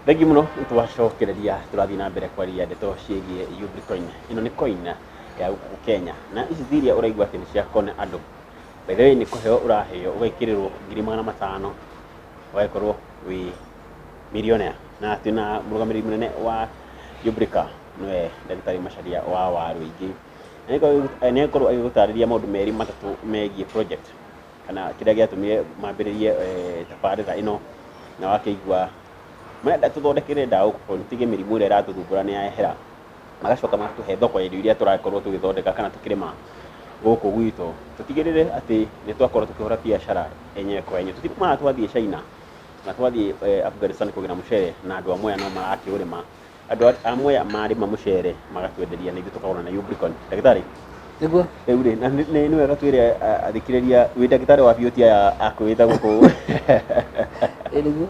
Thengiũ mũno, nĩ twacokereria tũrathiĩ na mbere kwaria ndeto ciĩgiĩ Ubricoin. Ĩno nĩ coin ya gũkũ Kenya na ici ti iria ũraigua atĩ nĩ cia kona andũ. By the way, nĩ kũheo ũraheo ũgekĩrĩrwo 500,000 ũgagĩkorwo wĩ millionaire. Na twĩna mũrũgamĩrĩri mũnene wa Ubrica, nĩwe ndagĩtarĩ Macharia wa Waruingi. Na nĩ agĩkorwo agĩgũtarĩria maũndũ merĩ matatũ megiĩ project kana kĩrĩa gĩatũmire mambĩrĩrie tabarĩra ĩno, na wakĩigua marenda tũthondekere ndawa gũkũ bũrũri tũtige mĩrimũ ĩrĩa ĩratũthumbũra nĩ yehera, magacoka magatũhe thoko ya indo iria tũrakorwo tũgĩthondeka kana tũkĩrĩma gũkũ gwitũ, tũtigĩrĩre atĩ nĩ twakorwo tũkĩhũra biacara enyewe kwa enyewe. Tũtikũmana twathiĩ China kana twathiĩ Afghanistan kũgĩra mũcere na andũ a Mwea no marakĩũrĩma. Andũ a Mwea marĩma mũcere magatwenderia na ithuĩ tũkagũra na Ubricoin. Ndagĩtarĩ? Nĩguo. Rĩu rĩ, na nĩ wega twĩre athikĩrĩria wĩ ndagĩtarĩ wa biũ, ti aya akwĩta gũkũ. Ĩ nĩguo.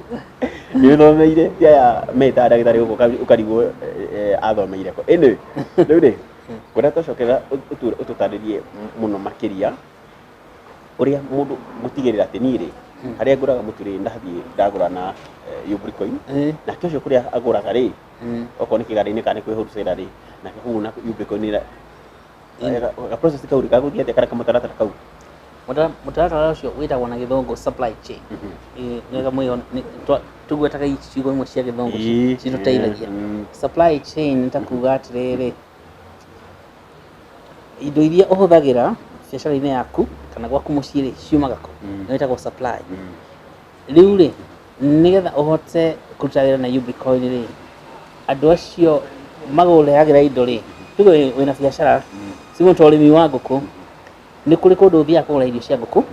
Nĩ ũthomeire, ti aya metaga ndagĩtarĩ gũkũ ũkarigwo athomeire kũ. Anyway, rĩu rĩ, ngwenda twacokera ũtũtarĩrie mũno makĩria ũrĩa mũndũ gũtigĩrĩra atĩ niĩ rĩ, harĩa ngũraga mũtu rĩ, ndathiĩ ndagũra na Ubricoin, nake ũcio kũrĩa agũraga rĩ, okorwo nĩ kĩganda-inĩ kana nĩ kwĩ wholesaler rĩ, nake kũu na Ubricoin ga process kau rĩ, gagũthiĩ atĩa kana kamũtaratara kau? Mũtaratara ũcio wĩtagwo na Gĩthũngũ supply chain. Ĩ, nĩwega tũgwetaga ciugo imwe cia Gĩthũngũ citũteithagia. Supply chain nĩ ta kuga atĩrĩrĩ, indo iria ũhũthagĩra biacara-inĩ yaku kana gwaku mũciĩ rĩ, ciumaga kũ? Nĩyo ĩtagwo supply. Rĩu rĩ, nĩgetha ũhote kũruta wĩra na Ubricoin rĩ, andũ acio magũrehagĩra indo rĩ, tuge wĩna biacara, tuge ta ũrĩmi wa ngũkũ, nĩ kũrĩ kũndũ ũthiaga kũgũra irio cia ngũkũ,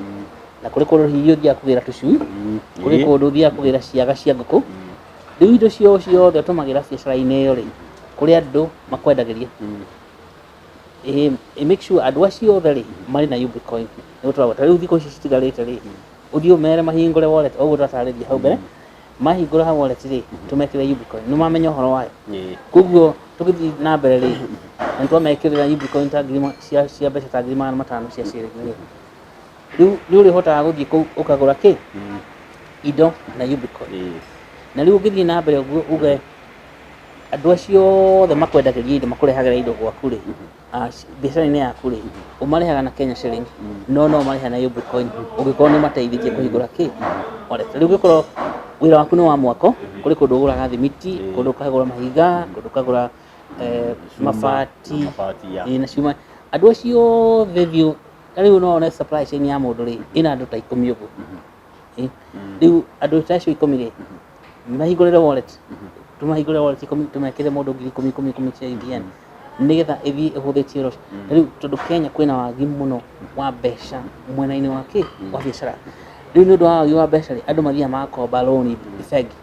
na kũrĩ kũndũ hihi ũthiaga kũgĩra tũcui, kũrĩ kũndũ ũthiaga kũgĩra ciaga cia ngũkũ. Rĩu indo cio ciothe ũtũmagĩra biacara-inĩ ĩyo rĩ, kũrĩ andũ makwendagĩria. Ĩ make sure andũ acio othe rĩ, marĩ na Ubricoin. Nĩguo tũragweta. Rĩu thikũ ici citigarĩte rĩ, ũthiĩ ũmere mahingũre wallet, o ũguo twatarĩria hau mbere, mahingũra wallet rĩ, tũmekĩre Ubricoin. Nĩ mamenya ũhoro wayo. Koguo tũgĩthiĩ na mbere rĩ, na nĩtwamekĩrĩra Ubricoin ta ngiri cia mbeca ta 500,000 cia ciringi rĩ, rĩu nĩ ũrĩhotaga gũthiĩ kũu ũkagũra kĩ? Indo na Ubricoin. Na rĩu ũngĩthiĩ na mbere ũguo uge andũ acio othe makwendagĩria indo, makũrehagĩra indo gwaku rĩ, biacara-inĩ yaku rĩ, ũmarĩhaga na Kenya shilling, no no ũmarĩhaga na Ubricoin ũngĩkorwo nĩ ũmateithĩtie kũhingũra kĩ? Wallet. Rĩu ũngĩkorwo wĩra waku nĩ wa mwako, kũrĩ kũndũ ũgũraga thimiti, kũndũ ũkagũra mahiga, kũndũ ũkagũra mabati, Mabati, ya. Ĩ, na cuma. Andũ acio othe thiũ, ta rĩu no wone supply chain ya mũndũ rĩ, ĩna andũ ta 10 ũguo. Ĩ, rĩu andũ ta acio 10 rĩ, mahingũrĩre wallet, tũmahingũrĩre wallet 10, tũmekĩre mũndũ ngiri ikũmi ikũmi ikũmi cia UBN, nĩgetha ĩthiĩ ĩhũthĩtie ũhoro ũcio. Ta rĩu tondũ Kenya kwĩna wagi mũno wa mbeca mwena-inĩ wa kĩ? Wa biacara. Rĩu nĩ ũndũ wa wagi wa mbeca rĩ, andũ mathiaga magakomba loan bengi.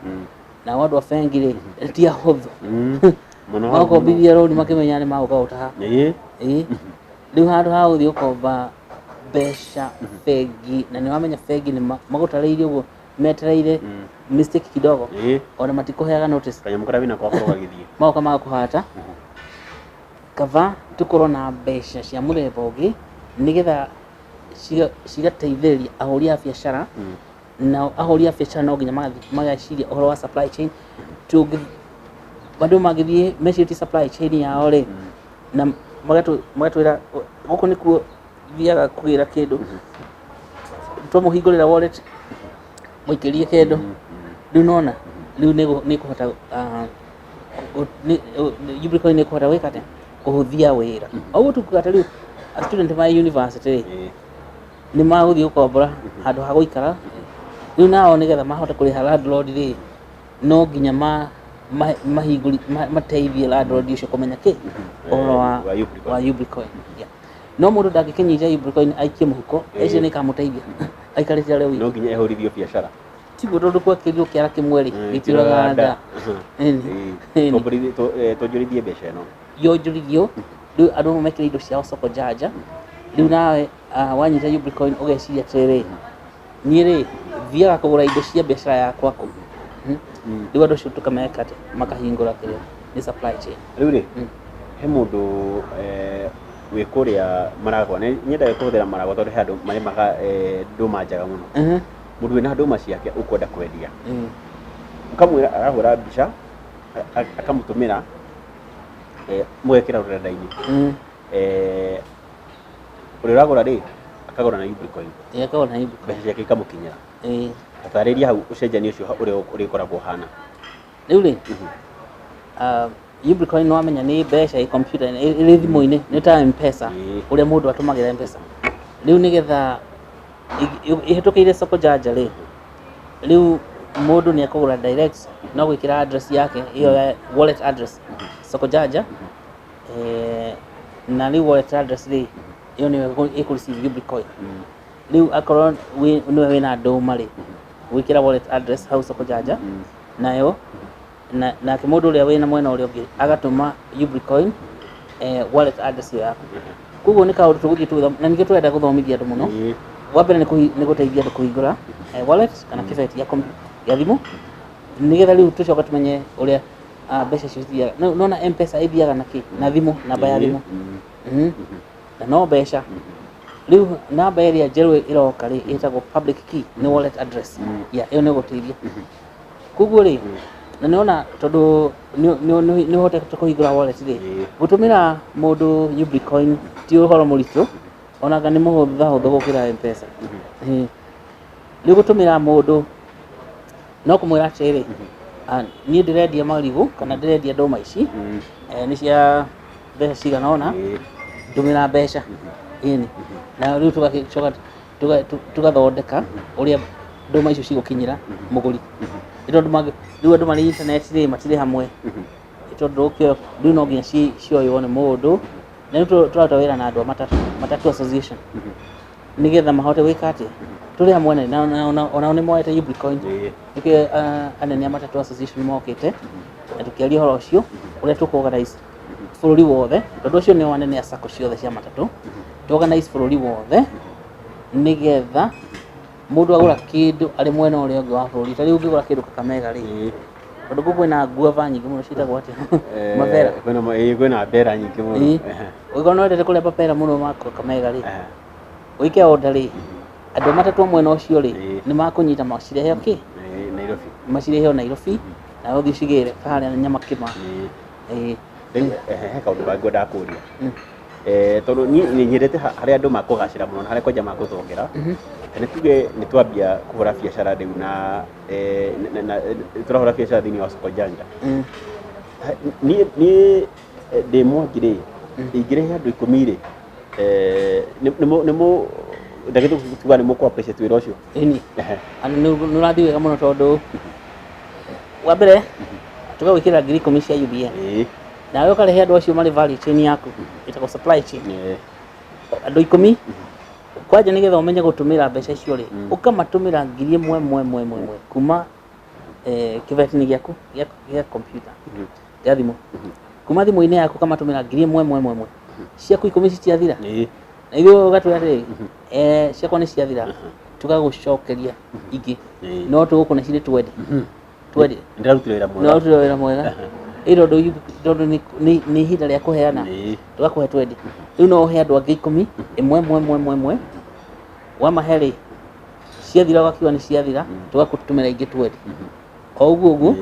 Nao andũ a bengi rĩ, ti ahũthũ. Mũno. Magokombithia loan makĩmenya nĩ magũka gũtaha. Ĩ. Rĩu handũ ha gũthiĩ gũkomba mbeca bengi, na nĩ wamenya bengi nĩ magũtarĩirie ũguo metereire mistake kidogo, ona matikũheaga notice. Kanyamũ karĩa wĩnako gakorwo gagĩthiĩ. Magoka magakũhata. Kaba tũkorwo na mbeca cia mũthemba ũngĩ nĩgetha cigateithĩrĩria ahũri a biacara. Nao ahũri a biacara no nginya mageciria ũhoro wa supply chain. Andũ mangĩthiĩ mecirĩtie supply chain yao rĩ, na magatwĩra gũkũ nĩkuo thiaga kũgĩra kĩndũ, twamũhingũrĩra wallet mũikĩrie kĩndũ, rĩu nona rĩu nĩ ĩkũhota, Ubricoin nĩ ĩkũhota gwĩka atĩa? Kũhũthia wĩra. O ũguo tukuga ta rĩu student ma university rĩ, nĩ magũthiĩ gũkombora handũ ha gũikara. Rĩu nao nĩgetha mahote kũrĩha landlord rĩ, no nginya mateithie landlord ũcio kũmenya kĩ? Ũhoro wa Ubricoin. Wa Ubricoin. Yeah. No mũndũ ndangĩkĩnyita Ubricoin aikie mũhuko, ĩcio nĩ ĩkamũteithia aikarĩte arĩ wiki. No nginya ehũrithio biacara. Tiguo, tondũ gwakĩrio kĩara kĩmwe rĩ, gĩtiũragaga nda. Ĩni. Ĩni. Tuonjorithie mbeca ĩno. Yonjorithio rĩu andũ mekĩre indo ciao soko janja. Rĩu nawe wanyita Ubricoin ũgeciria atĩrĩrĩ, niĩ rĩ, thiaga kũgũra indo cia biacara yakwa kũ? Rĩu andũ acio tũkameka atĩa? Makahingũra kĩrĩa nĩ supply chain. Rĩu rĩ, he mũndũ wĩ kũrĩa Maragwa, nĩ nyendaga kũhũthĩra Maragwa tondũ he andũ marĩmaga ndũma njega mũno. Mũndũ wĩna ndũma ciake ũkwenda kwendia. Ũkamwĩra arahũra mbica akamũtũmĩra, mũgekĩra rũrenda-inĩ. Ũrĩa ũragũra rĩ, akagũra na Ubricoin. Ĩĩ, akagũra na Ubricoin. Mbeca ciake ikamũkinyĩra. Ĩĩ. Taarĩria hau ũcenjania ũcio ũrĩa ũrĩkoragwo ũhana. Rĩu rĩ, Ubricoin nĩ wamenya nĩ mbeca ĩ computer-inĩ, ĩrĩ thimũ-inĩ, nĩ ta M-Pesa, ũrĩa mũndũ atũmagĩra M-Pesa. Rĩu nĩgetha ĩhĩtũkĩire soko janja rĩ, rĩu mũndũ nĩ ekũgũra direct, no gwĩkĩra address yake, ĩyo ya wallet address, soko janja, na rĩu wallet address rĩ, ĩyo nĩyo ĩkũ receive Ubricoin. Rĩu akorwo nĩwe wĩna ndũma rĩ, gwĩkĩra wallet address hau soko janja, nayo nake mũndũ ũrĩa wĩna mwena ũrĩa ũngĩ agatũma Ubricoin wallet address ĩyo yaku. Koguo nĩ kaũndũ tũgũthiĩ tũgĩthoma, na ningĩ tũrenda gũthomithia andũ mũno. Wa mbere nĩ gũteithia andũ kũhingũra wallet kana kĩbeti gĩa thimũ, nĩgetha rĩu tũcoke tũmenye ũrĩa mbeca icio cithiaga. Nona M-Pesa ĩthiaga na kĩ? Na thimũ, namba ya thimũ. Na no mbeca. Rĩu namba ĩrĩa njerũ ĩroka rĩ, ĩtagwo public key, nĩ wallet address. Ya, ĩyo nĩ ĩgũteithia. Koguo rĩ, na nĩwona tondũ nĩ ũhotete kũhingũra wallet rĩ, gũtũmĩra mũndũ Ubricoin ti ũhoro mũritũ, onanga nĩ mũhũthahũthũ gũkĩra M-Pesa. Rĩu gũtũmĩra mũndũ no kũmwĩra atĩrĩrĩ, niĩ ndĩrendia marigũ kana ndĩrendia ndũma ici, nĩ cia mbeca cigana ũna, ndũmĩra mbeca. Ĩni. Na rĩu tũgagĩcoka tũgathondeka ũrĩa ndũma icio cigũkinyĩra mũgũri. Nĩ tondũ rĩu andũ marĩ internet rĩ, matirĩ hamwe. Nĩ tondũ ũkĩoya, rĩu no nginya cioywo nĩ mũndũ. Na rĩu tũraruta wĩra na andũ a matatũ, matatu association. Nĩgetha mahote gwĩka atĩa? Tũrĩ hamwe na onao nĩ moete Ubricoin. Nĩkĩo anene a matatu association mokĩte na tũkĩaria ũhoro ũcio ũrĩa tũkũ organize bũrũri wothe, tondũ acio nĩo anene a sacco ciothe cia matatũ. Tũ organize bũrũri wothe nĩgetha mũndũ agũra kĩndũ arĩ mwena ũrĩa ũngĩ wa bũrũri. Ta rĩu ũngĩgũra kĩndũ Kakamega rĩ, tondũ kũu kwĩna guava nyingĩ mũno ciĩtagwo atĩa? Mabera. Kwĩna mbera nyingĩ mũno. Ũngĩkorwo nĩ wendete kũrĩa mapera mũno ma Kakamega rĩ, ũike order rĩ, andũ a matatũ a mwena ũcio rĩ, nĩ makũnyita macirehe kĩ? Nairobi. Macirehe Nairobi, na ũthiĩ ũcigĩre harĩa Nyamakĩma. Rĩu, he kaũndũ kangĩ ngwendaga kũria. Tondũ niĩ nĩ nyendete harĩa andũ makũgacĩra mũno na harĩa kwanja makũtongera. Nĩ tuge nĩ twambia kũhũra biacara rĩu na, na tũrahũra biacara thĩinĩ wa soko janja. Niĩ ndĩ Mwangi rĩ, ingĩrehe andũ 10 rĩ, nĩ mũ, ndagĩtarĩ tuga nĩ mũkũ appreciate wĩra ũcio? Ĩni. Nĩ ũrathiĩ wega mũno tondũ wa mbere tũgagwĩkĩrĩra ngiri 10 cia UBM. Nawe ũkarehe andũ acio marĩ value chain yaku, ĩtagwo supply chain. Andũ 10, kwanja nĩgetha ũmenye gũtũmĩra mbeca icio rĩ, ũkamatũmĩra ngiri ĩmwe ĩmwe ĩmwe ĩmwe ĩmwe kuma kĩbeti-inĩ gĩaku gĩa computer, gĩa thimũ. Kuma thimũ-inĩ yaku ũkamatũmĩra ngiri ĩmwe ĩmwe ĩmwe ĩmwe. Ciaku 10 citiathira. Na ithuĩ ũgatwĩra atĩrĩrĩ, ciakwa nĩ ciathira, tũgagũcokeria ingĩ. No tũgũkũne cirĩ twendi. Twendi. Ndĩrarutire wĩra mwega. Ndĩrarutire wĩra mwega. Ĩ tondũ nĩ ihinda rĩa kũheana. Tũgakũhe twendi. Rĩu no ũhe andũ angĩ 10, ĩmwe ĩmwe ĩmwe ĩmwe ĩmwe. Wamahe rĩ, ciathira ũgakiuga nĩ ciathira, tũgakũtũmĩra ingĩ twendi. O ũguo ũguo.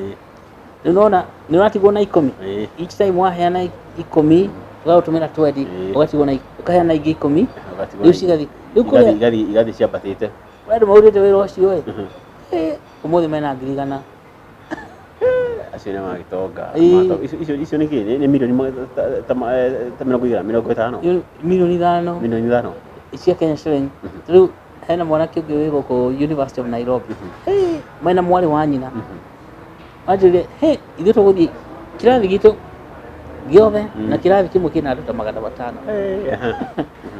Rĩu nĩwona nĩ ũratigwo na 10. Each time waheana 10, ũgagũtũmĩra twendi, ũgatigwo na ũkaheana ingĩ 10. Ũgatigwo Rĩu na cigathiĩ. Rĩu kũrĩa Igathiĩ ciambatĩte. Kũrĩa andũ maurĩte wĩra ũcio ĩ. Ũmũthĩ mena ngiri igana. Acio nĩ magĩtonga. Icio nĩ kĩ? Nĩ milioni ta mĩrongo igana, mĩrongo ĩtano? Milioni ithano. Milioni ithano. Cia Kenya shilling. Rĩu hena mwanake ũngĩ wĩ gũkũ University of Nairobi. Mena mwarĩ wa nyina. Anjĩrire, he, ithuĩ tũgũthiĩ kĩrathi gitũ gĩothe na kĩrathi kĩmwe kĩna andũ ta 500.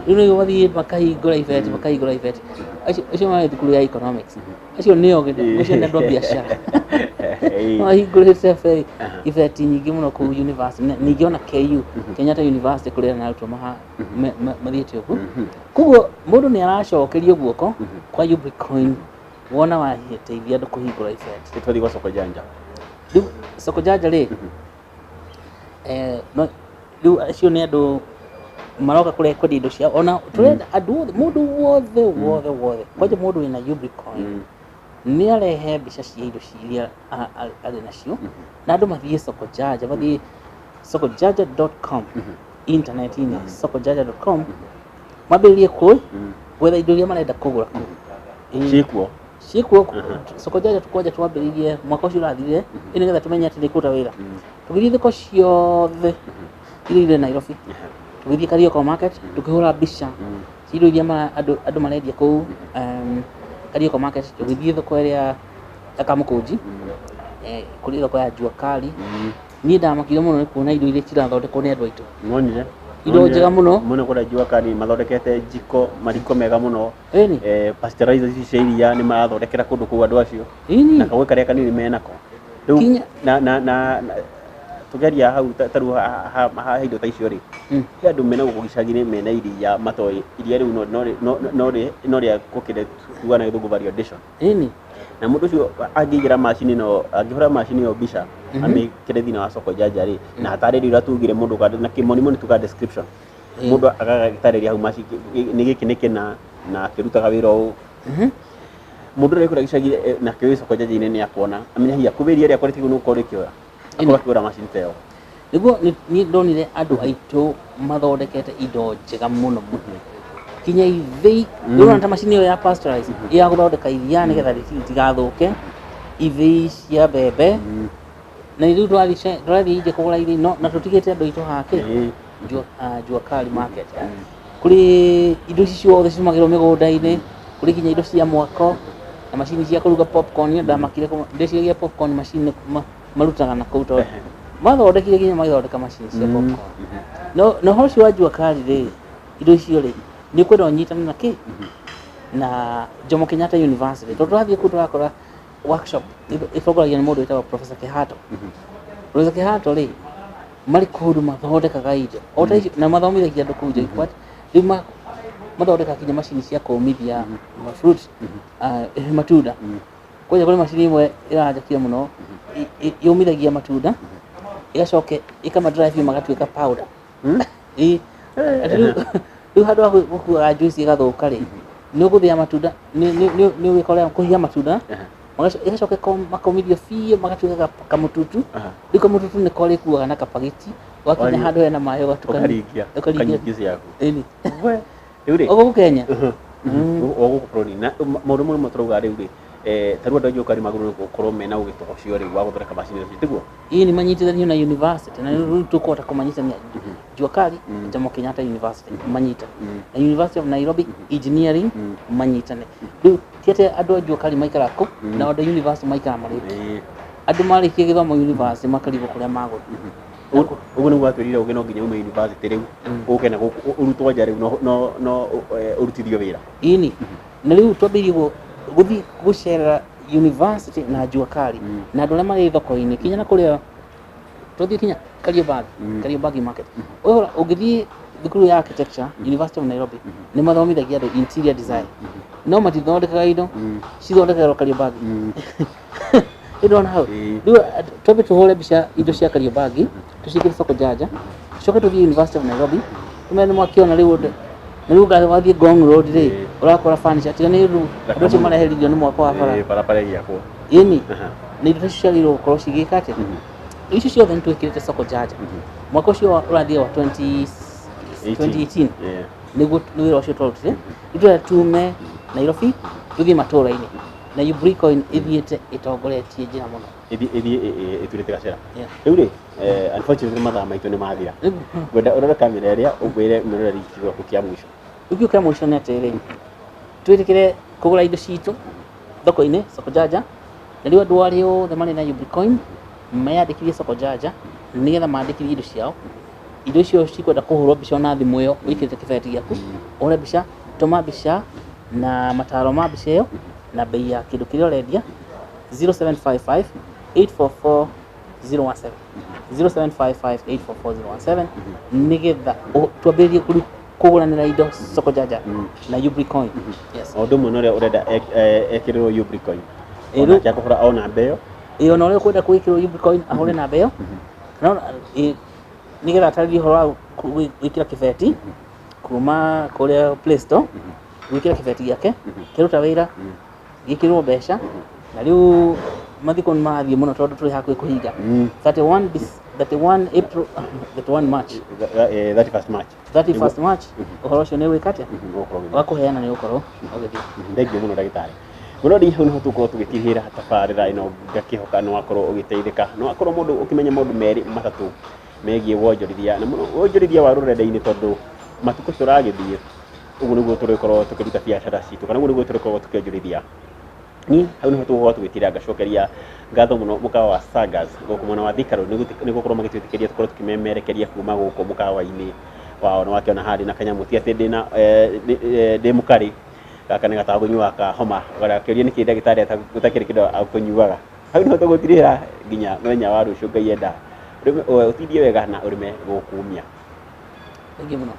Rĩu nĩguo mathiĩ makahingũra ibeti, makahingũra ibeti. Acio marĩ thukuru ya economics. Acio nĩo acio nĩ andũ a biacara. Mahingũrĩte ibeti nyingĩ mũno kũu university. Ningĩ ona KU, Kenyatta University kũrĩa na arutwo mathiĩte ũguo. Koguo mũndũ nĩ aracokerio guoko kwa Ubricoin wona wateithia andũ kũhingũra ibeti. Nĩ twathiĩ gwa soko janja. Rĩu soko janja rĩ, no, rĩu acio nĩ andũ maroka kũrĩa kwendia indo ciao. Ona tũrenda andũ othe, mũndũ wothe, wothe, wothe. Kwanja mũndũ wĩna Ubricoin. Nĩ arehe mbica cia indo iria arĩ nacio, na andũ mathiĩ Soko Janja, mathiĩ sokojanja.com, internet-inĩ, sokojanja.com, mambĩrĩrie gwetha indo iria marenda kũgũra kũu. Ciĩkuo. Ciĩkuo. Soko Janja kwanja twambĩrĩirie mwaka ũcio ũrathirire, ĩ nĩgetha tũmenye atĩ nĩ kũruta wĩra. Tũgĩthiĩ thoko ciothe iria irĩ Nairobi, tũgĩthiĩ Kariokor Market, tũkĩhũra mbica cia indo iria andũ marendia kũu Kariokor Market. Tũgĩthiĩ thoko ĩrĩa ya Kamũkũnji, kũrĩ thoko ya Jua Kali. Niĩ ndamakire mũno nĩ kuona indo iria cirathondekwo nĩ andũ aitũ. Nonire. Indo njega mũno. Mũno kũrĩa Jua Kali mathondekete jiko, mariko mega mũno. Ĩni. Pasteurizer ici cia iria nĩ marathondekera kũndũ kũu andũ acio. Ĩni. Na kagwe karĩa kanini menako. Rĩu na tũgeria hau ta rĩu ha indo ta icio rĩ, he andũ mena gũkũ gĩcagi-inĩ mena iria matoĩ iria rĩu no rĩa gũkĩre tuga na gĩthũngũ value addition. Ĩni. Na mũndũ ũcio angĩigĩra macini ĩno, angĩhũra macini ĩyo mbica, amĩkĩre thĩinĩ wa Soko Janja rĩ, na atarĩrie ũrĩa tugire mũndũ na kĩmonimoni tuga description, mũndũ agagĩtarĩria hau macini nĩ gĩkĩ nĩ kĩna na kĩrutaga wĩra ũũ, mũndũ ũrĩa wĩ kũrĩa gĩcagi na kĩũĩ Soko Janja-inĩ nĩ akuona amenya hihi kumbe iria rĩakwa rĩtigũ nĩ gũkorwo rĩkĩoya akorwo akĩgũra macini ta ĩyo. Nĩguo niĩ ndonire andũ aitũ mathondekete indo njega mũno mũno, kinya ithĩi. Ũrona ta macini ĩyo ya pasteurize ya gũthondeka iria nĩgetha rĩtigathũke, ithĩi cia mbembe. Na rĩu tũrathiĩ inje kũgũra ithĩi, no na tũtigĩte andũ aitũ hake. Jua Kali Market kũrĩ indo ici ciothe ciumagĩrwo mĩgũnda-inĩ, kũrĩ nginya indo cia mwako na macini cia kũruga popcorn. Niĩ ndamakire, ndĩciragia popcorn machine marutaga na kũu, tondũ mathondekire nginya magĩthondeka macini cia popcorn. No na ũhoro ũcio wa Jua Kali rĩ, indo icio rĩ, nĩ ũkwenda ũnyitane na kĩ na Jomo Kenyatta University, tondũ tũrathiĩ kũu tũrakora workshop ĩtongoragia nĩ mũndũ wĩtagwo Professor Kihato. Professor Kihato rĩ, marĩ kũndũ mathondekaga indo o ta icio na mathomithagia andũ kũu JKUAT. Rĩu mathondekaga nginya macini cia kũmithia ma fruit, matunda. Kwanja kũrĩ macini ĩmwe ĩranjakia mũno, yũmithagia matunda, ĩgacoka ĩkama dry biũ magatuĩka powder. Ĩ, rĩu handũ ha gũkuaga juice ĩgathũka rĩ, nĩ ũgũthĩa matunda, nĩ ũgĩkorera kũhiha matunda, ĩgacoka makomithio biũ magatuĩka kamũtutu. Rĩu kamũtutu nĩko rĩkuaga na kapagiti, wakinya handũ hena maĩ ũgatukania. Ũkaringia. Ũkaringia. Ũkanyua juice yaku. Ĩni. We, rĩu rĩ O gũkũ Kenya. O gũkũ bũrũri na maũndũ mamwe tũrauga rĩu rĩ, ta rĩu andũ a Jua Kali magĩrĩirwo gũkorwo mena ũgĩ ta ũcio rĩu wa gũthondeka macini icio, tiguo? Ĩĩ, nĩ manyitithanio na university, na rĩu tũkũhota kũmanyitania Jua Kali, Jomo Kenyatta University manyitane na University of Nairobi Engineering manyitane. Rĩu ti atĩ andũ a Jua Kali maikaraga kũ na andũ a university maikaraga marĩ andũ marĩkia gĩthomo university makarigwo kũrĩa magũthiĩ. Ũguo nĩguo watwĩrire ũgĩ no nginya ume university rĩu ũke na gũkũ ũrutwo nja rĩu no ũrutithio wĩra. Ĩni, na rĩu twambĩrĩirie gũthiĩ gũcerera university na Jua Kali na andũ arĩa marĩ thoko-inĩ, kinya na kũrĩa twathiĩ kinya Kariobangi, Kariobangi Market. Ũyũ ũngĩthiĩ thukuru ya architecture, University of Nairobi, nĩ mathomithagia andũ interior design, no matithondekaga indo, cithondekagĩrwo Kariobangi. Rĩu ndona hau. Rĩu twambe tũhũre mbica indo cia Kariobangi, tũciĩkĩre Soko Janja, tũcoke tũthiĩ University of Nairobi, tũmere nĩ mwakĩona rĩu ũndũ. Na rĩu wathiĩ Ngong Road rĩ, ũrakora furniture tiga nĩ rĩu andũ acio mareheririo nĩ mwako wa bara. Barabara ĩgĩakwo. Ĩni, na indo icio ciagĩrĩirwo gũkorwo cigĩka atĩa? Icio ciothe nĩ twĩkĩrĩte Soko Janja. Mwaka ũcio ũrathiĩ wa 20 2018 nĩguo nĩ wĩra ũcio twarutire. Rĩu tũrenda tume Nairobi tũthiĩ matũũra-inĩ, na Ubricoin ĩthiĩte ĩtongoretie njĩra mũno. Ĩthiĩ ĩturĩte gacĩra. Yeah. Rĩu rĩ, unfortunately mathaa maitũ nĩ mathira. Ngwenda ũrore kamera ĩrĩa ũngwĩre mwĩroreri kiugo gĩaku kĩa mũico. Rĩu kiugo kĩa mũico nĩ atĩrĩrĩ, twĩtĩkĩre kũgũra indo citũ thoko-inĩ Soko Janja, na rĩu andũ arĩa othe marĩ na Ubricoin meyandĩkithie Soko Janja nĩgetha mandĩkithie indo ciao. Indo icio cikwenda kũhũrwo mbica na thimũ ĩyo wĩkĩrĩte kĩbeti gĩaku, ũhũre mbica, tũma mbica na mataro ma mbica ĩyo na bei ya kĩndũ kĩrĩa ũrendia 0755 844 017, 0755 844 017, nĩgetha twambĩrĩrie kũgũranĩra indo Soko Janja na Ubricoin. Yes. O ũndũ ũmwe na ũrĩa ũrenda ekĩrĩrwo Ubricoin. Ĩ, Onake akũhũra o namba ĩyo. Ĩ, ona ũrĩa ũkwenda gwĩkĩrwo Ubricoin ahũre namba ĩyo, no nĩgetha atarĩrie ũhoro wa gwĩkĩra kĩbeti kuma kũrĩa Play Store, gwĩkĩra kĩbeti gĩake kĩruta wĩra. Gĩkĩrwo mbeca na rĩu mathiko nĩ marathiĩ mũno tondũ tũrĩ hakuhĩ kũhinga. 31 31 April, 31 March. 31st March. 31st March ũhoro ũcio nĩ gwĩka atĩa? Ũgũkorwo ũgĩthiĩ. Wa kũheana nĩ ũgũkorwo ũgĩthiĩ. Thengiũ mũno ndagĩtarĩ. Mũrori, hau nĩho tũgũkorwo tũgĩtigĩra tabarĩra ĩno. Ngakĩhoka nĩ wakorwo ũgĩteithĩka, nĩ wakorwo mũndũ ũkĩmenya maũndũ merĩ matatũ megiĩ wonjorithia, na mũno wonjorithia wa rũrenda-inĩ, tondũ matukũ tũragĩthiĩ ũguo nĩguo tũrĩkorwo tũkĩruta biacara citũ, kana ũguo nĩguo tũrĩkorwo tũkĩonjorithia. Niĩ hau nĩho tũgũkorwo tũgĩtira. Ngacokeria ngatho mũno mũkawa wa Sagas gũkũ mwena wa Thika Road nĩ gũkorwo magĩtwĩtĩkĩria tũkorwo tũkĩmemerekeria kuma gũkũ mũkawa-inĩ wao. Nĩ wakĩona haha ndĩna kanyamũ, ti atĩ ndĩna ndĩ mũkarĩ. Gaka nĩ gatawa kũnyuaga ka homa. Ũgakĩũria nĩkĩ ndagĩtarĩ gũtakĩrĩ kĩndũ akũnyuaga. Hau nĩho tũgũtirĩra nginya mũthenya wa rũciũ Ngai enda. Ũtindie wega na ũrĩme gũkumia. Thengiũ mũno.